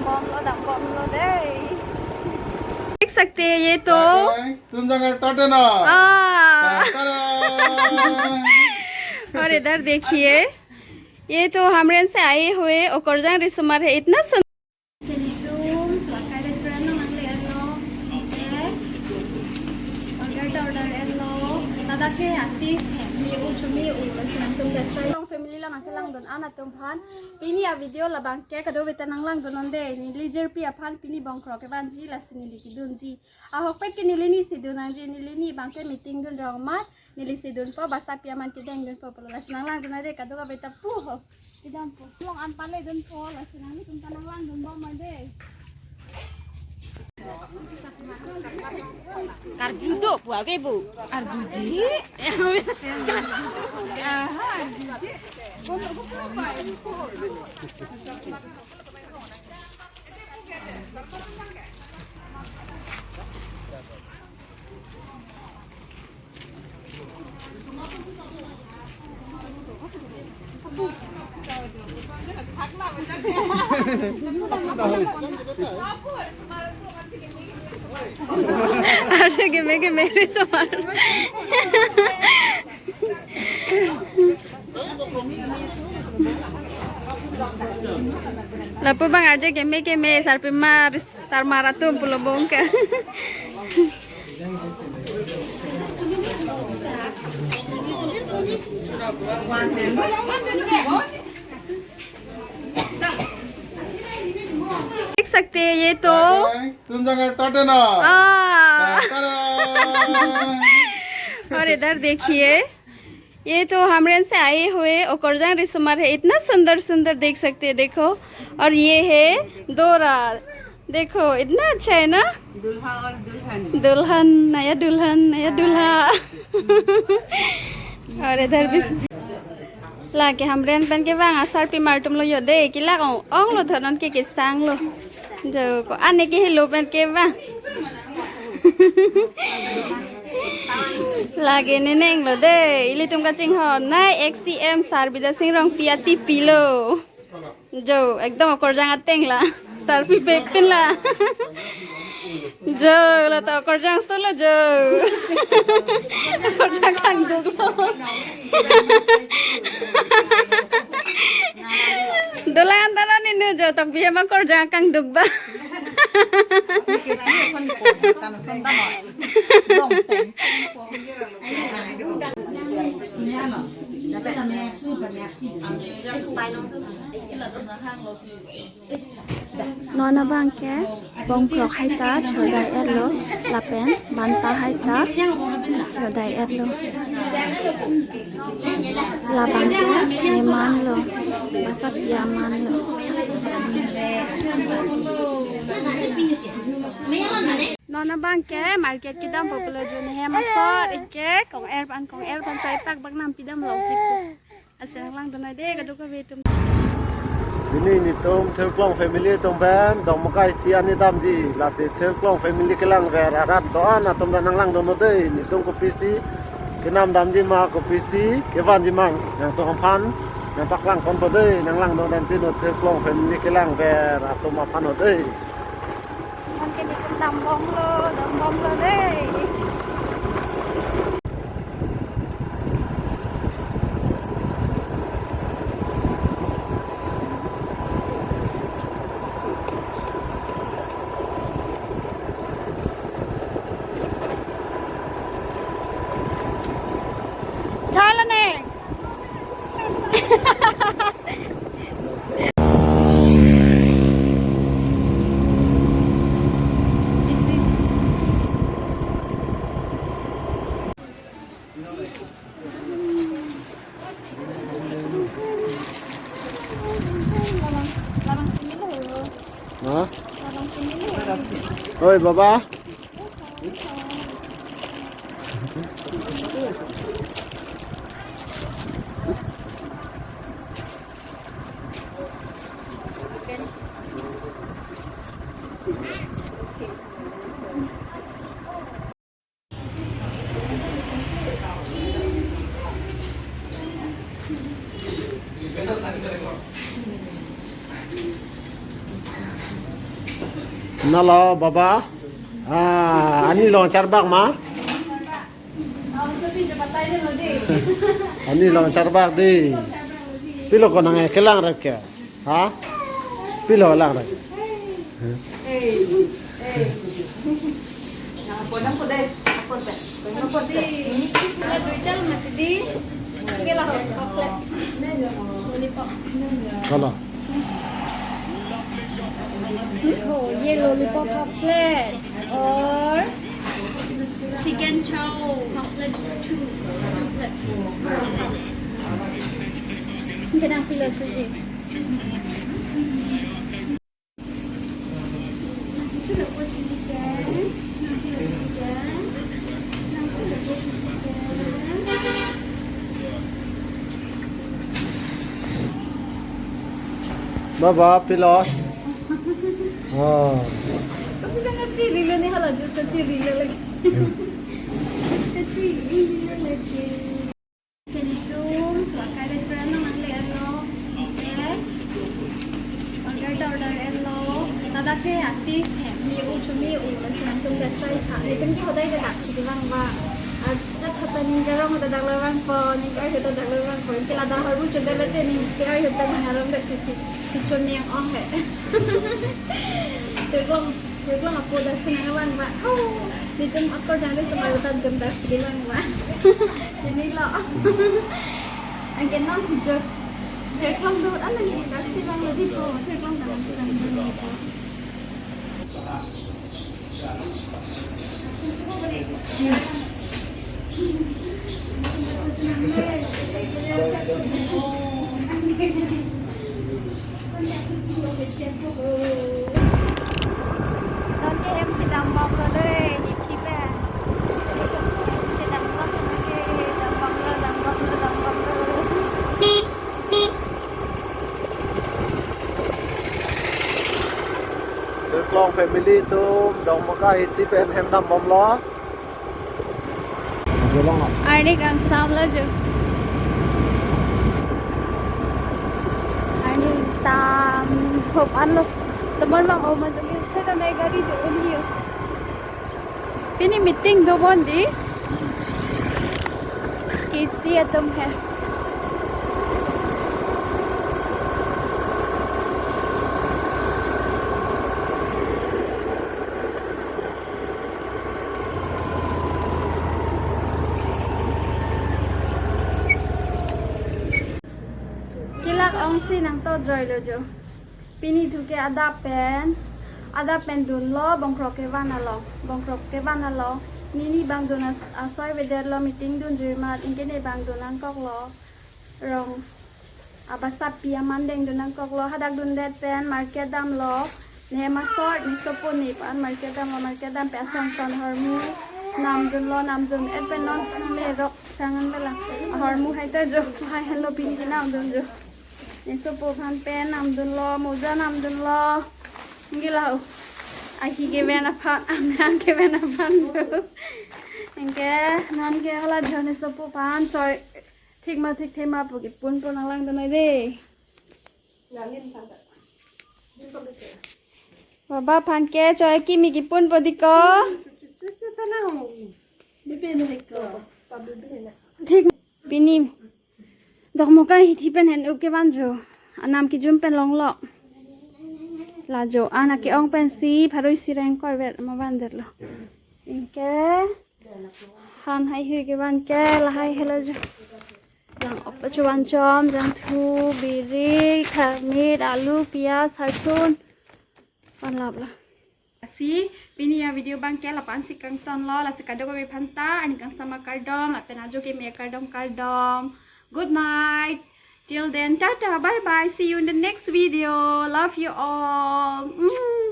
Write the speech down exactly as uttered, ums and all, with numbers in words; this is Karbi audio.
Bomlo, dam bomlo dei. देख सकते हैं ये तो। तुम जगह टटे ना। हाँ। और इधर देखिए, ये तो हमरे से आए हुए ओकरजांग रिसोमर है, इतना सुंदर। Silitum, lakai restaurant nang nangle-etlo, eh, order ta order-etlo, ladak ke artist, mi-u chumi-u, lason atum that's right. Long family la nangkelangdun an atum aphan, pini a video labang ke kadokave ta nanglangdun non dei, neli jirpi aphan pini bongkrok kevanji lasi neli kedunji. Ahokpet ke neli ni si dun nangji, neli ni bang ke meeting dun rong amat, neli si dunpo, basa pi aman kedeng dunpo pulo, lasi nanglangdun dei kadokave ta pu ho. Kedampo. Long an pale dunpo, lasi nanglitum ta nanglangdun bom dei. Karju do pu ave bu. Arjuji. Aha, arjuji. Arje keme keme riso mar. Lapu bang arje keme keme, sarpi mar, sarmar atum pulo bongke. देख सकते हैं ये तो। तुम जगह टटे ना। हाँ। और इधर देखिए, ये तो हमरे से आए हुए ओकरजांग रिसोमर है, इतना सुंदर सुंदर, देख सकते हैं, देखो। और ये है दोरा, देखो इतना अच्छा है ना। दूल्हा और दुल्हन। दुल्हन, नया दुल्हन, नया दूल्हा। और इधर भी lake hamren pen kevang asarpi mar atum lo jo dei, kelak ong onglo, thonon ke kesanglo. Jo ko ane ke helo pen kevang. Lake neneng lo dei, ilitum kachinghon nai ex C M Sar Bidya Sing Rongpi atipi lo. Jo, ekdom okorjang ateng la. Sarpi pek pin la. Jo, la ta okorjang sto la jo. Okorjang kangduk lo. Dolang tara ni nu jo, tok biya ma okorjang kangduk ba. Non abang ke bongkrok hai ta chodai-etlo, lapen banta hai ta chodai-etlo. Labang ke neman lo, basa pi aman lo. Non abang ke market kedam popular jo ne hem asor, ik ke kong-er pen, kong-er pen chai tak bak nam pidam lo jik. Aseng lang donai dei kadokave atum. Pini netum Thirklong family atum pen dongmokai thi ani damji, lasi Thirklong family kelangver arat do-an atum ta nang langdunnon dei. Netum kopisi kenam damji ma, kopisi kevanji ma, nangtum aphan nangpaklang ponpo dei, nang langdun dan tino Thirklong family kelangver atum aphan ho dei. Mon ke netum dam bomlo, dam bomlo dei. Chala ne. Ha? Oi, Baba. Nalo, baba. Ah, ani along charbak ma? Ani along charbak dei. Pilo ko nangkelang rek ke? Ha? Pilo lang rek? Kalau. Oh, ye lollipop half plate or chicken chow half plate two, half plate. Kena pilo suji. Baba, pilo. Oh. Kamu jangan ciri lo ni, hala juice ciri lo lagi. Ciri lo lagi. Kenitum, pakai restaurant lo nangle-etlo, okay? Order ta order-etlo, ladak ke artist he, me-o, me-o, lason nangtum ta try tha. Netum ke hodai ke daksi kevang vang. Accha, accha, ta ning arong ta dak lo vangpo, ning arhe ta dak lo vangpo. Ke ladak ahormu chodet le te ning ke arhe ta ning arong dak ke ke chon ning ong he. Terklong, terklong apo daksi nangvang vang. Oh, netum akorjang le semar ta netum daksi kevang vang. Chinilo. Anke non jo. Terklong do, ala ni daksi vanglo dipo. Terklong daksi vanglo dipo. Non ke hem si dambomlo dei, hithi pen. Hem si dambomlo, dambomlo, dambomlo, dambomlo. Terklong family atum Dongmoka hithi pen hem dambomlo. Arni kangsam lo jo. Arni kangsam hop anlo. Teman mang oma jengke chota nai gari jo uni yo. Pini meeting do bon dei. K C atum he. Kelak ongsi nangto droilo jo. Pini thu ke adap pen, adap pen dunlo, Bongkrok kevan along, Bongkrok kevan along. Nini bang dun as-, asoi avedetlo, meeting dunjui amat, anke ne bang dun nangkoklo. Rong abasapi aman deng dun nangkoklo, hadak dundet pen market damlo, ne masort, ne sopo ne pan market damlo, market dam pen ason son ahormu namdunlo, namdun-et pen non le rok sangan bela ahormu hai ta jo, hai henlo pini kenamdun jo. Ne sopo aphan pen namdunlo, moja namdunlo. Anke la ho. Ahi kevan aphan, amang kevan aphan jo. Anke non ke hala jo ne sopo aphan choi thik ma thikthe ma pu kepunpo nanglangdun nai dei. Baba aphan ke choi kimi kepunpo dei ko. Thik pini. Dongmoka hithi pen hen up kevan jo. Anam kejum pen longlo. La jo an ake-ong pensi pharo isi reng koi vet ma vandetlo. Anke han haihui kevan ke lahai helo jo. Jang ok ta chuvan chom, jangthu, biri, kharmit, alu, piyaj, harsun. Van laplo. Lasi pini avideo abang ke la-an si kangtonlo, lasi kadokave aphanta arni kangsam akardom, lapen ajo kimi akardom kardom. Good night. Till then, tata, bye bye. See you in the next video. Love you all. Mm.